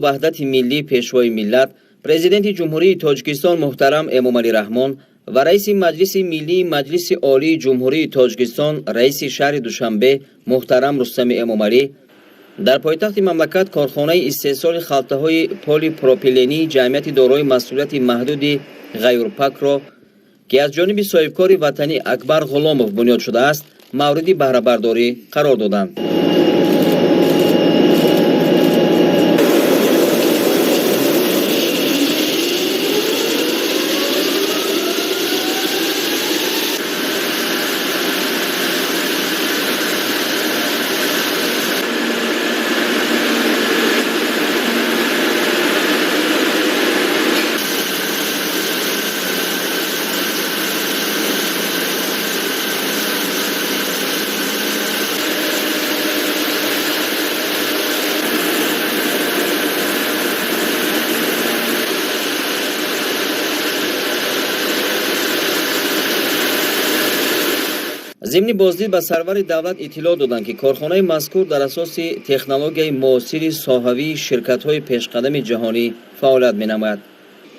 Ваҳдати миллӣ, Пешвои миллат, Президенти Ҷумҳурии Тоҷикистон муҳтарам Эмомалӣ Раҳмон ва раиси Маҷлиси Миллии Маҷлиси Олии Ҷумҳурии Тоҷикистон, раиси шаҳри Душанбе муҳтарам Рустами Эмомалӣ дар пойтахти мамлакат корхонаи истеҳсоли халтаҳои полипропилении ҷамъияти дорои масъулияти маҳдуди Ғайюрпакро, ки аз ҷониби соҳибкори ватанӣ Акбар Ғуломов бунёд шудааст, мавриди баҳрабардорӣ қарор доданд. Зимни боздид ба сарвари давлат иттилоъ доданд, ки корхонаи мазкур дар асоси технологияи муосири соҳавии ширкатҳои пешқадами ҷаҳонӣ фаъолият менамояд.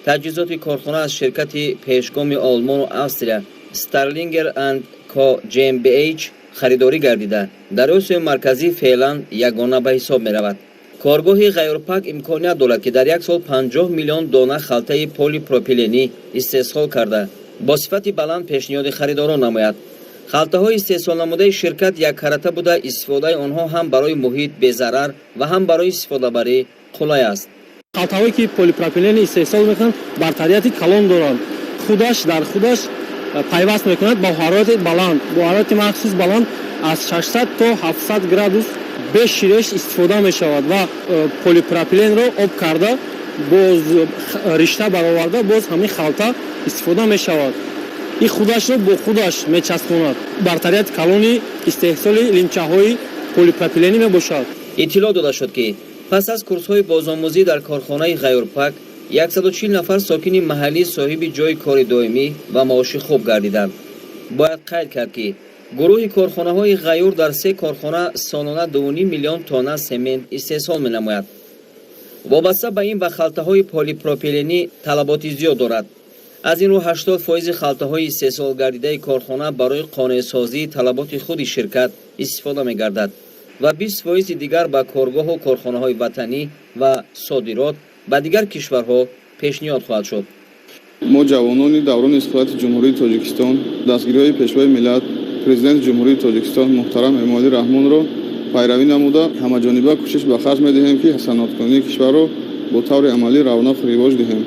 Таҷҳизоти корхона аз ширкати пешгоми Олмону Австрия Старлингер анд Ко GmbH харидорӣ гардида, дар Осиёи Марказӣ феълан ягона ба ҳисоб меравад. Коргоҳи Ғайюрпак имконият дорад, ки дар як сол 50 миллион дона халтаи полипропиленӣ истеҳсол карда, бо сифати баланд пешниҳоди харидорон намояд. Халтаҳои истеҳсолнамудаи ширкат яккарата буда, истифодаи онҳо ҳам барои муҳит безарар ва ҳам барои истифодабарӣ қулай аст. Халтаҳое, ки полипропилени истеҳсол мекунанд, бартарияти калон доранд. Худаш дар худаш пайваст мекунад бо ҳарорати баланд, бо ҳарорати махсус баланд аз 600 то 700 градус бе ширеш истифода мешавад ва полипропиленро об карда, боз ришта бароварда, боз ҳамин халта истифода мешавад. Ин худашро бо худаш мечаспонад. Бартарияти калони истеҳсоли лимчаҳои полипропиленӣ мебошад. Иттилоъ дода шуд, ки пас аз курсҳои бозомӯзӣ дар корхонаи Ғайюрпак 140 нафар сокини маҳаллӣ соҳиби ҷойи кори доимӣ ва маоши хуб гардиданд. Бояд қайд кард, ки гурӯҳи корхонаҳои Ғайюр дар се корхона солона 2,5 миллион тонна семент истеҳсол менамояд. Вобаста ба ин ба халтаҳои полипропиленӣ талаботи зиёд дорад. Аз ин рӯ 80 фоизи халтаҳои истеҳсолгардидаи корхона барои қонеъсозии талаботи худи ширкат истифода мегардад ва 20 фоизи дигар ба коргоҳу корхонаҳои ватанӣ ва содирот ба дигар кишварҳо пешниҳод хоҳад шуд. Мо, ҷавонони даврони истиқлолияти Ҷумҳурии Тоҷикистон, дастгириҳои Пешвои миллат, Президенти Ҷумҳурии Тоҷикистон муҳтарам Эмомалӣ Раҳмонро пайравӣ намуда, ҳамаҷониба кӯшиш ба харҷ медиҳем, ки саноаткунонии кишварро бо таври амалӣ равнақу ривоҷ диҳем.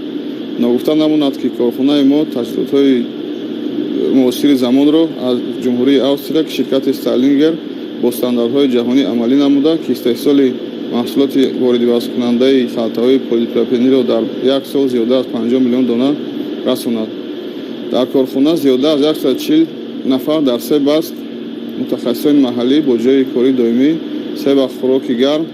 Ногуфта намонад, ки корхонаи мо таҷҳизотҳои муосири замонро аз Ҷумҳурии Австрия, ки ширкати Старлингер, бо стандартҳои ҷаҳонӣ амалӣ намуда, ки истеҳсоли маҳсулоти воридивасткунандаи халтаҳои полипропилениро дар як сол зиёда аз 50 миллион дона расонад. Дар корхона зиёда аз 140 нафар дар се баст мутахассисони маҳаллӣ бо ҷойи кори доимӣ, се вақт хӯроки гарм,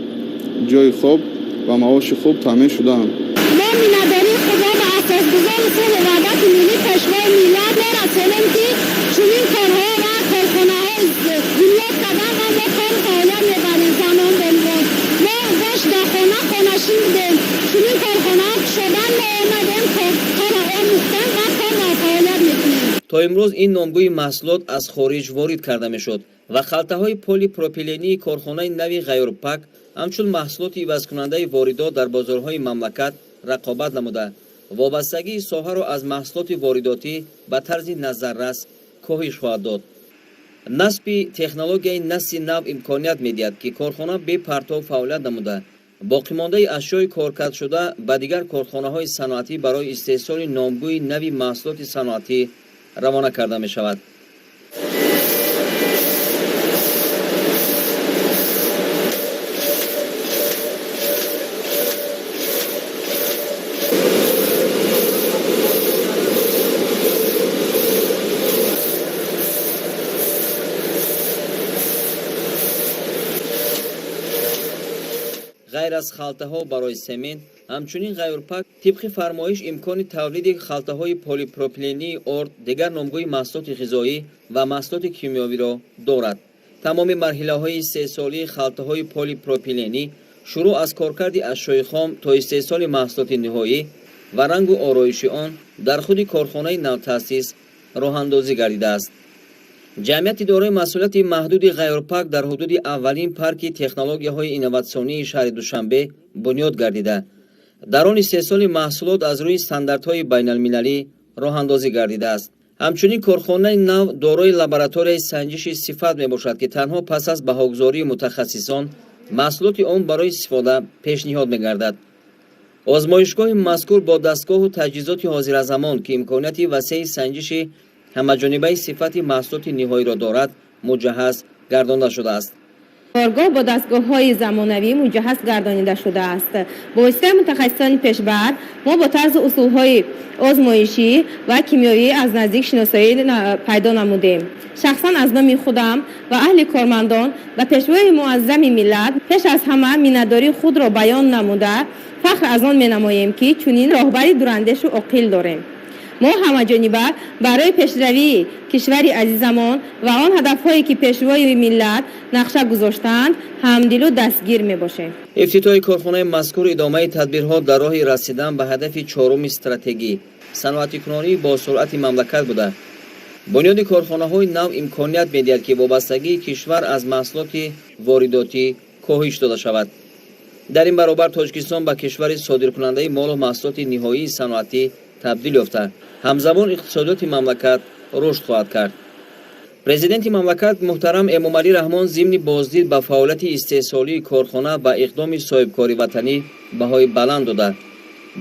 ҷойи хоб ва маоши хуб таъмин шудаанд. Мо миннатдории худро ба асосгузори сулҳу ваҳдати миллӣ, Пешвои миллат мерасонем, ки чунин корҳо ва корхонаҳо бунёд кардан ва мо кору фаъолият мебарем. Занон, бонувон, мо бош дар хона хонашин будем. Чунин корхонаҳо кушодан, мо омадем, корро омӯхтем ва кор ва фаъолият мекунем. То имрӯз ин номгӯи маҳсулот аз хориҷ ворид карда мешуд ва халтаҳои полипропилении корхонаи нави Ғайюрпак ҳамчун маҳсулоти ивазкунандаи воридот дар бозорҳои мамлакат рақобат намуда, вобастагии соҳаро аз маҳсулоти воридотӣ ба тарзи назаррас коҳиш хоҳад дод. Насби технологияи насли нав имконият медиҳад, ки корхона бепартов фаъолият намуда, боқимондаи ашёи коркардшуда ба дигар корхонаҳои саноатӣ барои истеҳсоли номгӯи нави маҳсулоти саноатӣ равона карда мешавад. Ғайр аз халтаҳо барои семент, ҳамчунин Ғайюрпак тибқи фармоиш имкони тавлиди халтаҳои полипропилении орд, дигар номгӯи маҳсулоти ғизоӣ ва маҳсулоти кимиёвиро дорад. Тамоми марҳилаҳои истеҳсолии халтаҳои полипропиленӣ Шурӯъ аз коркарди ашёи хом то истеҳсоли маҳсулоти ниҳоӣ ва рангу ороиши он дар худи корхонаи навтаъсис роҳандозӣ гардидааст. Ҷамъияти дорои масъулияти маҳдуди «Ғайюрпарк» дар ҳудуди аввалин парки технологияҳои инноватсионии шаҳри Душанбе бунёд гардида, дар он истеҳсоли маҳсулот аз рӯи стандартҳои байналмилалӣ роҳандозӣ гардидааст. Ҳамчунин корхонаи нав дорои лабораторияи санҷиши сифат мебошад, ки танҳо пас аз баҳогузории мутахассисон маҳсулоти он барои истифода пешниҳод мегардад. Озмоишгоҳи мазкур бо дастгоҳу таҷҳизоти ҳозиразамон, ки имконияти васеи санҷиши ҳамаҷонибаи сифати маҳсулоти ниҳоиро дорад, муҷаҳҳаз гардонда шудааст. Коргоҳ бо дастгоҳҳои замонавӣ муҷаҳҳаз гардонида шудааст. Бо воситаи мутахассисони пешбар мо бо тарзу усулҳои озмоишӣ ва кимиёвӣ аз наздик шиносоӣ пайдо намудем. Шахсан аз номи худам ва аҳли кормандон ба Пешвои муаззами миллат пеш аз ҳама миннатдории худро баён намуда, фахр аз он менамоем, ки чунин роҳбари дурандешу оқил дорем. Мо ҳамаҷониба барои пешравии кишвари азизамон ва он ҳадафҳое, ки Пешвои миллат нақша гузоштаанд, ҳамдилу дастгир мебошем. Ифтитоҳи корхонаи мазкур идомаи тадбирҳо дар роҳи расидан ба ҳадафи чоруми стратегӣ, саноатикунонии босуръати мамлакат буда, бунёди корхонаҳои нав имконият медиҳад, ки вобастагии кишвар аз маҳсулоти воридотӣ коҳиш дода шавад. Дар ин баробар Тоҷикистон ба кишвари содиркунандаи молу маҳсулоти ниҳоии саноатӣ табдил ёфта, ҳамзамон иқтисодиёти мамлакат рушд хоҳад кард. Президенти мамлакат муҳтарам Эмомалӣ Раҳмон зимни боздид ба фаъолияти истеҳсолии корхона ба иқдоми соҳибкори ватанӣ баҳои баланд дода,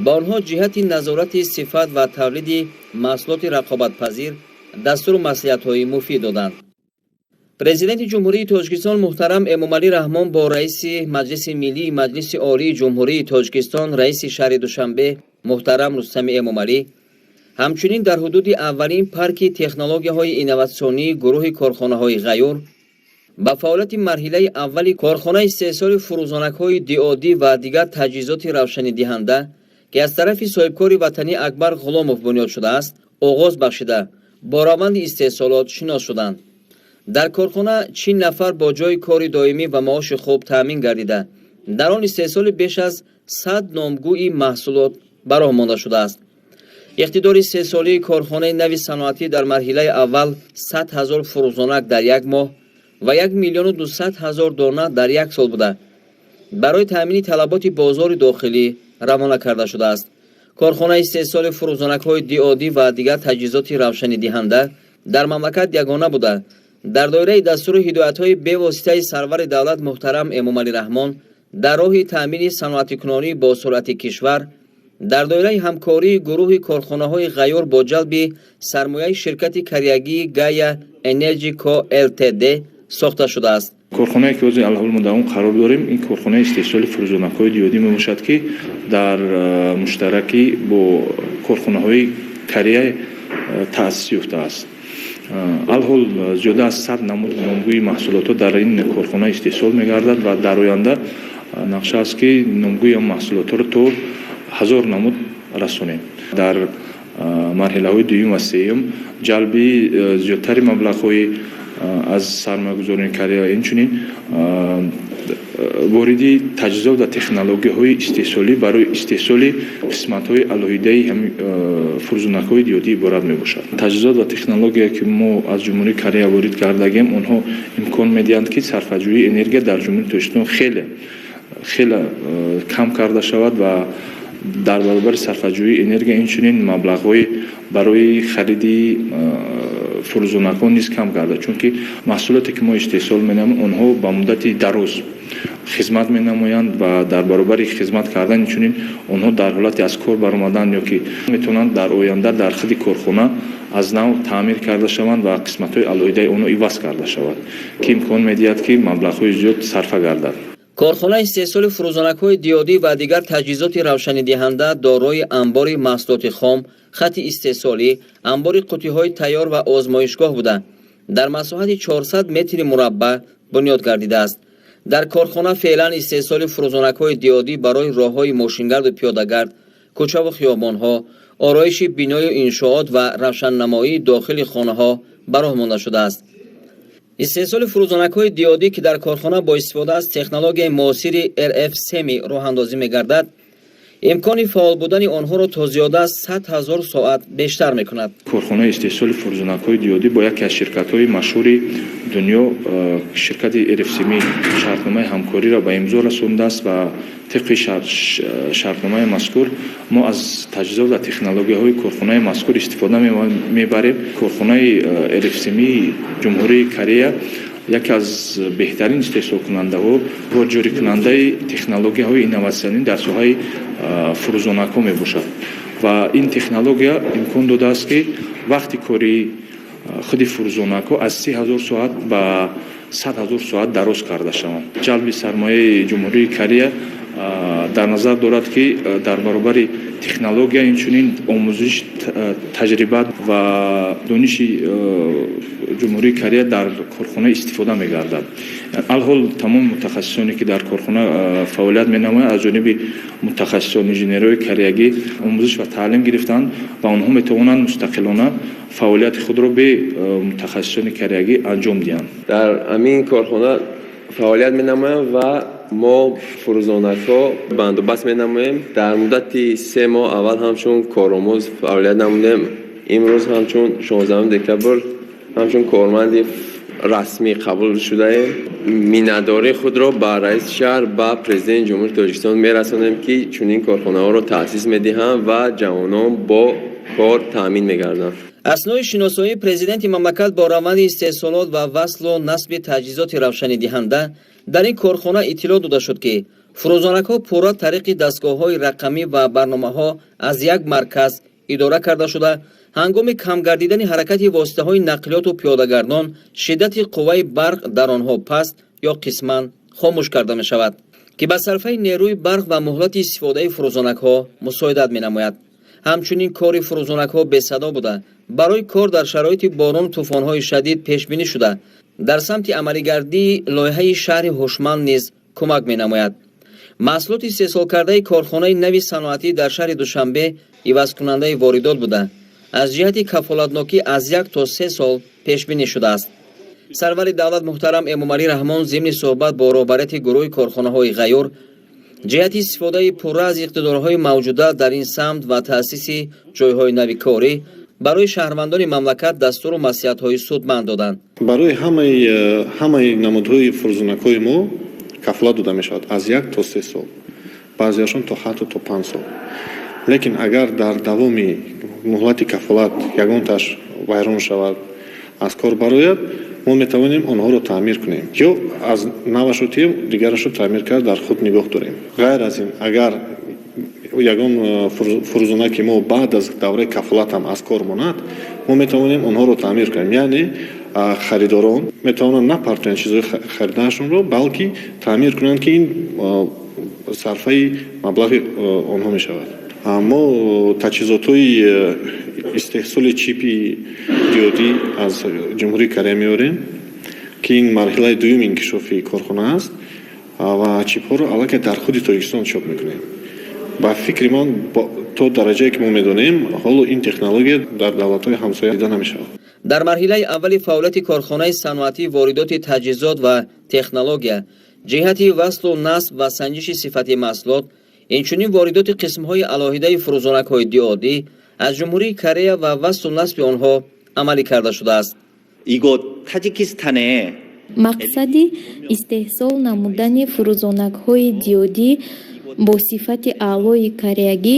ба онҳо ҷиҳати назорати сифат ва тавлиди маҳсулоти рақобатпазир дастуру маслиҳатҳои муфид доданд. Президенти Ҷумҳурии Тоҷикистон муҳтарам Эмомалӣ Раҳмон бо раиси Маҷлиси Миллии Маҷлиси Олии Ҷумҳурии Тоҷикистон, раиси шаҳри Душанбе муҳтарам Рустами Эмомалӣ ҳамчунин дар ҳудуди аввалин парки технологияҳои инноватсионии гурӯҳи корхонаҳои «Ғайюр» ба фаъолияти марҳилаи аввали корхонаи истеҳсоли фурӯзонакҳои диодӣ ва дигар таҷҳизоти равшанидиҳанда, ки аз тарафи соҳибкори ватанӣ Акбар Ғуломов бунёд шудааст, оғоз бахшида, бо раванди истеҳсолот шинос шуданд. Дар корхона 40 нафар бо ҷойи кори доимӣ ва маоши хуб таъмин гардида, дар он истеҳсоли беш аз 100 номгӯи маҳсулот ба роҳ монда шудааст. Иқтидори истеҳсолии корхонаи нави саноатӣ дар марҳилаи аввал 100 000 фурӯзонак дар як моҳ ва 1 200 000 дона дар як сол буда, барои таъмини талаботи бозори дохилӣ равона карда шудааст. Корхонаи истеҳсоли фурӯзонакҳои диодӣ ва дигар таҷҳизоти равшанидиҳанда дар мамлакат ягона буда, дар доираи дастуру ҳидоятҳои бевоситаи сарвари давлат муҳтарам Эмомалӣ Раҳмон дар роҳи таъмини саноатикунонии босуръати кишвар, дар доираи ҳамкории гурӯҳи корхонаҳои «Ғайюр» бо ҷалби сармояи ширкати кореягии «Гая Энерҷи Ко Лтд» сохта шудааст. Корхонае, ки ҳозир алҳол мо дар он қарор дорем, ин корхонаи истеҳсоли фурӯзонакҳои диодӣ мебошад, ки дар муштаракӣ бо корхонаҳои Корея таъсис ёфтааст. Алҳол зиёда аз 100 намуд номгӯи маҳсулотҳо дар ин корхона истеҳсол мегардад ва дар оянда нақша аст, ки номгӯи он маҳсулотҳоро то 1000 намуд расонем. Дар марҳилаҳои дуюм ва сеюм ҷалби зиёдтари маблағҳои аз сармоягузорони Корея, инчунин вориди таҷҳизот ва технологияҳои истеҳсолӣ барои истеҳсоли қисматҳои алоҳидаи фурӯзонакҳои диодӣ иборат мебошад. Таҷҳизот ва технология, ки мо аз Ҷумҳурии Корея ворид кардагем, онҳо имкон медиҳанд, ки сарфаҷӯии энергия дар Ҷумҳурии Тоҷикистон хеле хеле кам карда шавад ва дар баробари сарфаҷӯии энергия инчунин маблағҳои барои хариди фурӯзонакҳо низ кам гардад, чунки маҳсулоте, ки мо истеҳсол менамоем, онҳо ба муддати дароз хизмат менамоянд ва дар баробари хизмат кардан инчунин онҳо дар ҳолати аз кор баромадан ё ки метавонанд дар оянда дар худи корхона аз нав таъмир карда шаванд ва қисматҳои алоҳидаи онҳо иваз карда шавад, ки имкон медиҳад, ки маблағҳои зиёд сарфа гардад. Корхонаи истеҳсоли фурӯзонакҳои диодӣ ва дигар таҷҳизоти равшанидиҳанда дорои амбори маҳсулоти хом, хати истеҳсолӣ, амбори қуттиҳои тайёр ва озмоишгоҳ буда, дар масоҳати 400 метри мураббаъ бунёд гардидааст. Дар корхона феълан истеҳсоли фурӯзонакҳои диодӣ барои роҳҳои мошингарду пиёдагард, кӯчаву хиёбонҳо, ороиши биною иншоот ва равшаннамоии дохили хонаҳо ба роҳ монда шудааст. Истеҳсоли фурӯзонакҳои диодӣ, ки дар корхона бо истифода аз технологияи муосири РФ семи роҳандозӣ мегардад, имкони фаъол будани онҳоро то зиёда аз 100 000 соат бештар мекунад. Корхонаи истеҳсоли фурӯзонакҳои диодӣ бо яке аз ширкатҳои машҳури дунё, ширкати РФСМИ, шартномаи ҳамкориро ба имзо расондааст ва тибқи шартномаи мазкур мо аз таҷҳизот ва технологияҳои корхонаи мазкур истифода мебарем. Корхонаи РФСМИ Ҷумҳурии Корея яке аз беҳтарин истеҳсолкунандаҳо ва ҷорикунандаи технологияҳои инноватсионӣ дар соҳаи фурӯзонакҳо мебошад ва ин технология имкон додааст, ки вақти кории худи фурӯзонакҳо аз 30 000 соат ба 100 000 соат дароз карда шаванд. Ҷалби сармояи Ҷумҳурии Корея дар назар дорад, ки дар баробари технология инчунин омӯзиш, таҷриба ва дониши Ҷумҳурии Корея дар корхона истифода мегардад. Алҳол тамоми мутахассисоне, ки дар корхона фаъолият менамоянд, аз ҷониби мутахассисон, инженерҳои кореягӣ омӯзиш ва таълим гирифтанд ва онҳо метавонанд мустақилона фаъолияти худро бе мутахассисони кореягӣ анҷом диҳанд. Дар ҳамин корхона фаъолият менамоям ва мо фурӯзонакҳо бандубаст менамоем. Дар муддати 3 моҳ аввал ҳамчун коромӯз фаъолият намудем. Имрӯз ҳамчун 16 декабр ҳамчун корманди расмӣ қабул шудаем. Миннатдории худро ба раиси шаҳр, ба Президенти Ҷумҳурии Тоҷикистон мерасонем, ки чунин корхонаҳоро таъсис медиҳанд ва ҷавонон бо кор таъмин мегарданд. Аснои шиносоии президенти мамлакат бо раванди истеҳсолот ва васлу насби таҷҳизоти равшанидиҳанда дар ин корхона иттилоъ дода шуд, ки фурӯзонакҳо пурра тариқи дастгоҳҳои рақамӣ ва барномаҳо аз як марказ идора карда шуда, ҳангоми кам гардидани ҳаракати воситаҳои нақлиёту пиёдагардон шиддати қувваи барқ дар онҳо паст ё қисман хомӯш карда мешавад, ки ба сарфаи нерӯи барқ ва муҳлати истифодаи фурӯзонакҳо мусоидат менамояд. Ҳамчунин кори фурӯзонакҳо бесадо буда, барои кор дар шароити борону тӯфонҳои шадид пешбинӣ шуда, дар самти амалигардии лоиҳаи шаҳри ҳушманд низ кӯмак менамояд. Маҳсулоти истеҳсолкардаи корхонаи нави саноатӣ дар шаҳри Душанбе ивазкунандаи воридот буда, аз ҷиҳати кафолатнокӣ аз 1 то 3 сол пешбинӣ шудааст. Сарвари давлат муҳтарам Эмомалӣ Раҳмон зимни суҳбат бо роҳбарияти гурӯҳи корхонаҳои ғайюр ҷиҳати истифодаи пурра аз иқтидорҳои мавҷуда дар ин самт ва таъсиси ҷойҳои нави корӣ барои шаҳрвандони мамлакат дастуру маслиҳатҳои судманд доданд. Барои ҳамаи намудҳои фурӯзонакҳои мо кафолат дода мешавад аз 1 то 3 сол, баъзеашон то ҳатто то 5 сол. Лекин агар дар давоми муҳлати кафолат ягонташ вайрон шавад, аз кор барояд, мо метавонем онҳоро таъмир кунем ё аз навашо тием, дигарашро таъмир кард, дар худ нигоҳ дорем. Ғайр аз ин, агар ягон фурӯзонаки мо баъд аз давраи кафолатам аз кор монад, мо метавонем онҳоро таъмир кунем. Яъне харидорон метавонанд напартоянд чизҳои харидаашонро, балки таъмир кунанд, ки ин сарфаи маблағи онҳо мешавад. Мо таҷҳизотҳои истеҳсоли чипи диодӣ аз Ҷумҳурии Корея меорем, ки ин марҳилаи дуюми инкишофи корхона аст, ва чипҳоро аллакай дар худи Тоҷикистон чоп мекунем. Ба фикри ман, то дараҷае ки мо медонем, ҳоло ин технология дар давлатҳои ҳамсоя дида намешавад. Дар марҳилаи аввали фаъолияти корхонаи саноатӣ воридоти таҷҳизот ва технология ҷиҳати васлу насб ва санҷиши сифати маҳсулот, инчунин воридоти қисмҳои алоҳидаи фурӯзонакҳои диодӣ аз Ҷумҳурии Корея ва васлу насби онҳо амалӣ карда шудааст. 이곳 타지키스탄에 Мақсади истеҳсол намудани фурӯзонакҳои диодӣ бо сифати аълои кореягӣ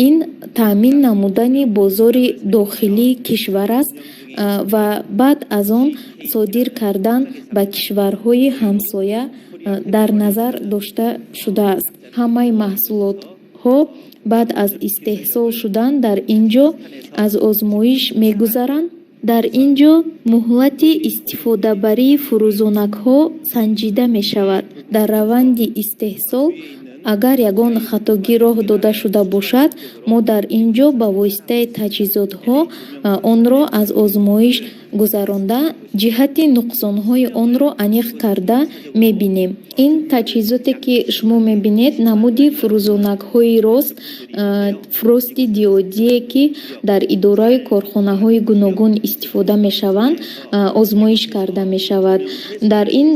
ин таъмин намудани бозори дохилии кишвар аст ва баъд аз он содир кардан ба кишварҳои ҳамсоя дар назар дошта шудааст. Ҳамаи маҳсулотҳо баъд аз истеҳсол шудан дар ин ҷо аз озмоиш мегузаранд. Дар ин ҷо муҳлати истифодабарии фурӯзонакҳо санҷида мешавад. Дар раванди истеҳсол Агар ягон хатогӣ роҳ дода шуда бошад, мо дар ин ҷо ба воситаи таҷҳизотҳо онро аз озмоиш гузаронда, ҷиҳати нуқсонҳои онро аниқ карда мебинем. Ин таҷҳизоте, ки шумо мебинед, намуди фурӯзонакҳои рост, рости диодие, ки дар идораи корхонаҳои гуногун истифода мешаванд, озмоиш карда мешавад. Дар ин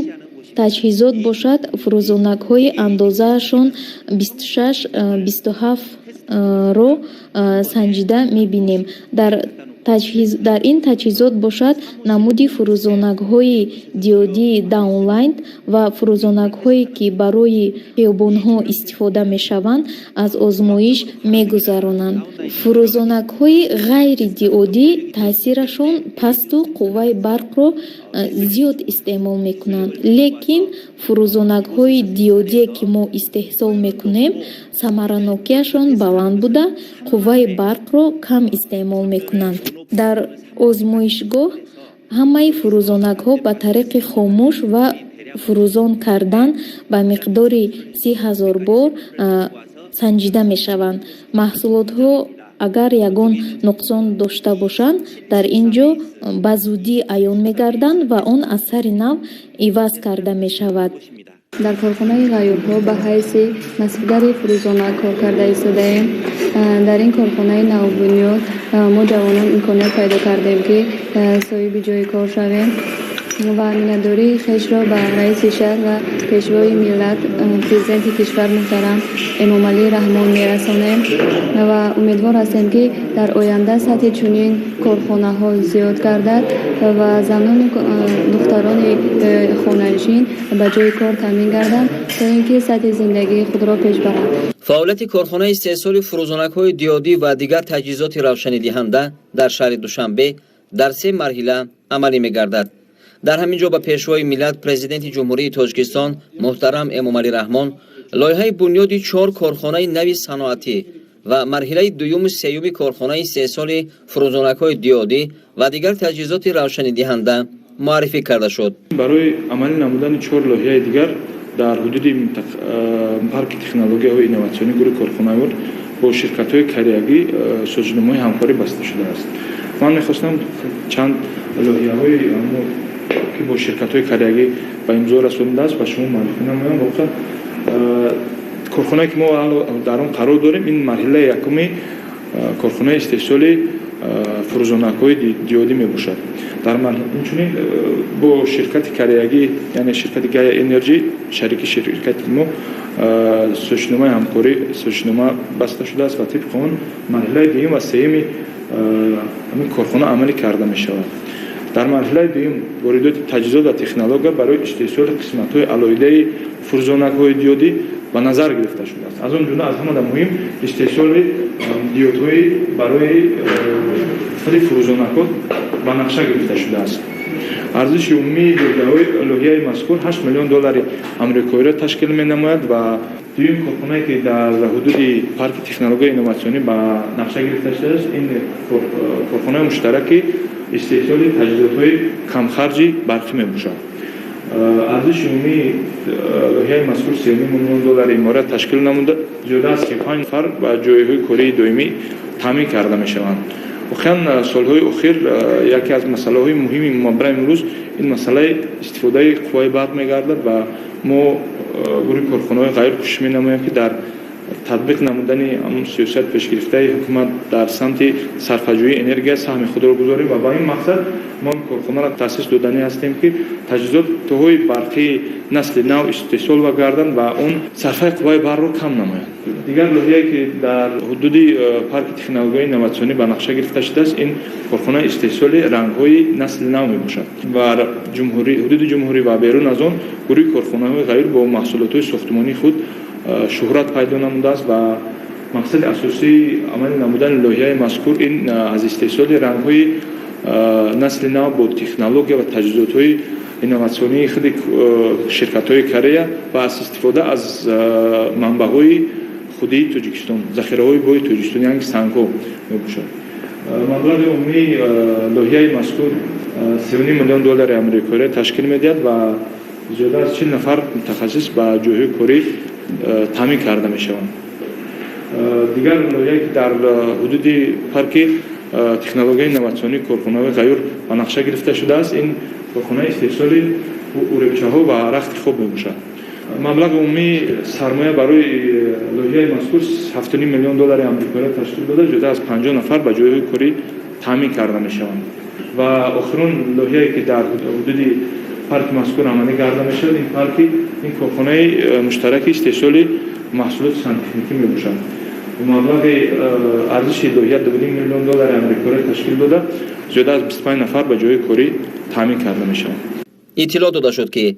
таҷҳизот бошад, фурӯзонакҳои андозаашон 26, 27 ро санҷида мебинем. Дар ин таҷҳизот бошад, намуди фурӯзонакҳои диодии даунлайт ва фурӯзонакҳое, ки барои хиёбонҳо истифода мешаванд, аз озмоиш мегузаронанд. Фурӯзонакҳои ғайридиодӣ таъсирашон пасту қувваи барқро зиёд истеъмол мекунанд, лекин фурӯзонакҳои диодие, ки мо истеҳсол мекунем, самаранокиашон баланд буда, қувваи барқро кам истеъмол мекунанд. Дар озмоишгоҳ ҳамаи фурӯзонакҳо ба тариқи хомӯш ва фурӯзон кардан ба миқдори 30 000 бор санҷида мешаванд. Маҳсулотҳо агар ягон нуқсон дошта бошанд, дар ин ҷо ба зудӣ аён мегарданд ва он аз сари нав иваз карда мешавад. Дар корхонаи Ғайюрҳо ба ҳайси насбгари фурӯзонак кор карда истодаем. Дар ин корхонаи навбунёд мо ҷавонон имконият пайдо кардем, ки соҳиби ҷойи кор шавем ва миннатдории хешро ба раиси шаҳр ва пешвои миллат, президенти кишвар муҳтарам Эмомалӣ Раҳмон мерасонем ва умедвор ҳастем, ки дар оянда сатҳи чунин корхонаҳо зиёд гардад ва занону духтарони хонанишин ба ҷойи кор таъмин гарданд, то ин ки сатҳи зиндагии худро пеш баранд. Фаъолияти корхонаи истеҳсоли фурӯзонакҳои диодӣ ва дигар таҷҳизоти равшанидиҳанда дар шаҳри Душанбе дар се марҳила амалӣ мегардад. Дар ҳамин ҷо ба пешвои миллат, Президенти Ҷумҳурии Тоҷикистон муҳтарам Эмомалӣ Раҳмон лоиҳаи бунёди чор корхонаи нави саноатӣ ва марҳилаи дуюму сеюми корхонаи истеҳсоли фурӯзонакҳои диодӣ ва дигар таҷҳизоти равшанидиҳанда муаррифӣ карда шуд. Барои амалӣ намудани чор лоиҳаи дигар дар ҳудуди парки технологияҳои инноватсионӣ гурӯҳи корхонаҳо бо ширкатҳои кореягӣ созишномаҳои ҳамкорӣ баста шудааст. Ман мехостам чанд лоиҳаҳои, ки бо ширкатҳои кореягӣ ба имзо расонидааст, ба шумо муаррифӣ намоям. Воқеан, корхонае, ки мо дар он қарор дорем, ин марҳилаи якуми корхонаи истеҳсоли фурӯзонакҳои диодӣ мебошад. Дар инчунин бо ширкати кореягӣ, яъне ширкати Гая Энерҷи, шарики ширкати мо, созишномаи ҳамкорӣ, созишнома баста шудааст ва тибқи он марҳилаи дуюм ва сеюми ҳамин корхона амалӣ карда мешавад. Дар марҳилаи дуюм воридоти таҷҳизот ва технология барои истеҳсоли қисматҳои алоҳидаи фурӯзонакҳои диодӣ ба назар гирифта шудааст. Аз он ҷумла, аз ҳамада муҳим, истеҳсоли диодҳои барои худи фурӯзонакҳо ба нақша гирифта шудааст. Арзиши умумии лоиҳаи мазкур 8 миллион доллари амрикоиро ташкил менамояд. Ва дуюм корхонае, ки дар ҳудуди парки технологияи инноватсионӣ ба нақша гирифта шудааст, ин корхонаи муштараки истеҳсоли таҷҳизотҳои камхарҷи барқӣ мебошад. Арзиши умумии лоиҳаи мазкур 3 миллион доллари иморат ташкил намуда, зиёда аз 35 нафар ба ҷойҳои кории доимӣ таъмин карда мешаванд. Воқеан, солҳои охир яке аз масъалаҳои муҳими мубрами имрӯз ин масъалаи истифодаи қувваи барқ мегардад ва мо, гурӯҳи корхонаҳои Ғайюр, кӯшиш менамоем, ки дар татбиқ намудани ҳамун сиёсат пешгирифтаи ҳукумат дар самти сарфаҷӯии энергия саҳми худро гузорем ва ба ин мақсад мо ин корхонаро таъсис доданӣ ҳастем, ки таҷҳизотҳои барқии насли нав истеҳсол гарданд ва он сарфаи қувваи барқро кам намояд. Дигар лоиҳае, ки дар ҳудуди парки технологияи инноватсионӣ ба нақша гирифта шудааст, ин корхонаи истеҳсоли рангҳои насли нав мебошад. Ва ҳудуди ҷумҳурӣ ва берун аз он гурӯҳи корхонаҳои Ғайюр бо маҳсулотҳои сохтмонии худ шӯҳрат пайдо намудааст ва мақсади асосии амалӣ намудани лоиҳаи мазкур ин аз истеҳсоли рангҳои насли нав бо технология ва таҷҳизотҳои инноватсионии худи ширкатҳои Корея ва аз истифода аз манбаъҳои худии Тоҷикистон, захираҳои бои Тоҷикистон, яъне сангҳо мебошад. Маблағи умумии лоиҳаи мазкур 3,5 миллион доллари амрикоиро ташкил медиҳад ва зиёда аз 40 нафар мутахассис ба ҷойҳои корӣ. таъмин карда мешаванд. Дигар лоиҳае, ки дар ҳудуди парки технологияи инноватсионии корхонаҳои «Ғаюр» ба нақша гирифта шудааст, ин корхонаи истеҳсоли уребчаҳо ва рахти хоб мебошад. Маблағи умумии сармоя барои лоиҳаи мазкур 7,5 миллион доллари амрикоиро ташкил дода, зиёда аз 50 нафар ба ҷойҳои корӣ таъмин карда мешаванд. Ва охирон лоиҳае, ки дар ҳудуди парки мазкур амалӣ карда мешавад, ин парки ин корхонаи муштараки истеҳсоли маҳсулоти сантехникӣ мебошад. Маблағи арзиши лоиҳа 2,5 миллион доллари амрикоиро ташкил дода, зиёда аз 25 нафар ба ҷойи корӣ таъмин карда мешаванд. Иттилоъ дода шуд, ки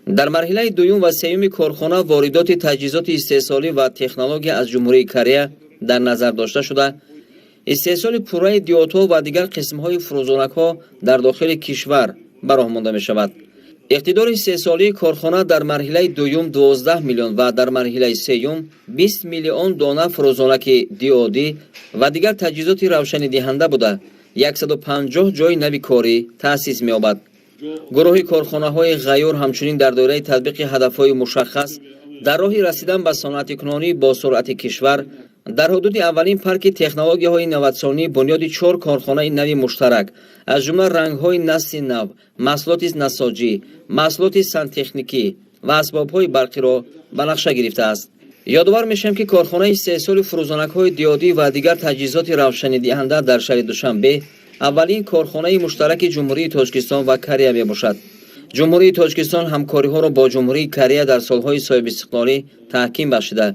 дар марҳилаи дуюм ва сеюми корхона воридоти таҷҳизоти истеҳсолӣ ва технология аз Ҷумҳурии Корея дар назар дошта шуда, истеҳсоли пурраи диодҳо ва дигар қисмҳои фурӯзонакҳо дар дохили кишвар ба роҳ монда мешавад. Иқтидори истеҳсолии корхона дар марҳилаи дуюм 12 миллион ва дар марҳилаи сеюм 20 миллион дона фурӯзонаки диодӣ ва дигар таҷҳизоти равшанидиҳанда буда, 150 ҷойи нави корӣ таъсис меёбад. Гурӯҳи корхонаҳои «Ғаюр» ҳамчунин дар доираи татбиқи ҳадафҳои мушаххас дар роҳи расидан ба саноатикунонӣ бо суръати кишвар дар ҳудуди аввалин парки технологияҳои инноватсионӣ бунёди чор корхонаи нави муштарак, аз ҷумла рангҳои насли нав, маҳсулоти насоҷӣ, маҳсулоти сантехникӣ ва асбобҳои барқиро ба нақша гирифтааст. Ёдовар мешавем, ки корхонаи истеҳсоли фурӯзонакҳои диодӣ ва дигар таҷҳизоти равшанидиҳанда дар шаҳри Душанбе аввалин корхонаи муштараки Ҷумҳурии Тоҷикистон ва Корея мебошад. Ҷумҳурии Тоҷикистон ҳамкориҳоро бо Ҷумҳурии Корея дар солҳои соҳибистиқлолӣ таҳким бахшида,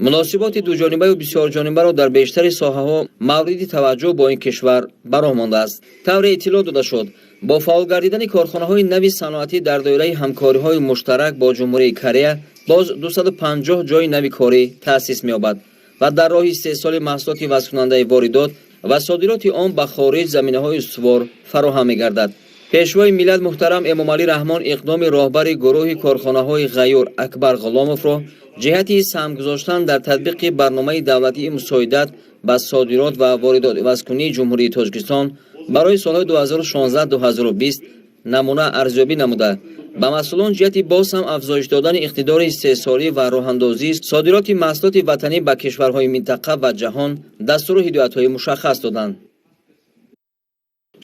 муносиботи дуҷонибаю бисёрҷонибаро дар бештари соҳаҳо мавриди таваҷҷӯҳ бо ин кишвар ба роҳ мондааст. Тавре иттилоъ дода шуд, бо фаъол гардидани корхонаҳои нави саноатӣ дар доираи ҳамкориҳои муштарак бо Ҷумҳурии Корея боз 250 ҷойи нави корӣ таъсис меёбад ва дар роҳи истеҳсоли маҳсулоти ивазкунандаи воридот ва содироти он ба хориҷ заминаҳои устувор фароҳам мегардад. Пешвои миллат муҳтарам Эмомалӣ Раҳмон иқдоми роҳбари гурӯҳи корхонаҳои «Ғаюр» Акбар Ғуломовро ҷиҳати саҳм гузоштан дар татбиқи барномаи давлатии мусоидат ба содирот ва воридот ивазкунии Ҷумҳурии Тоҷикистон барои солҳои 2016-2020 намуна арзёбӣ намуда, ба масъулон ҷиҳати боз ҳам афзоиш додани иқтидори истеҳсолӣ ва роҳандозии содироти маҳсулоти ватанӣ ба кишварҳои минтақа ва ҷаҳон дастуру ҳидоятҳои мушаххас доданд.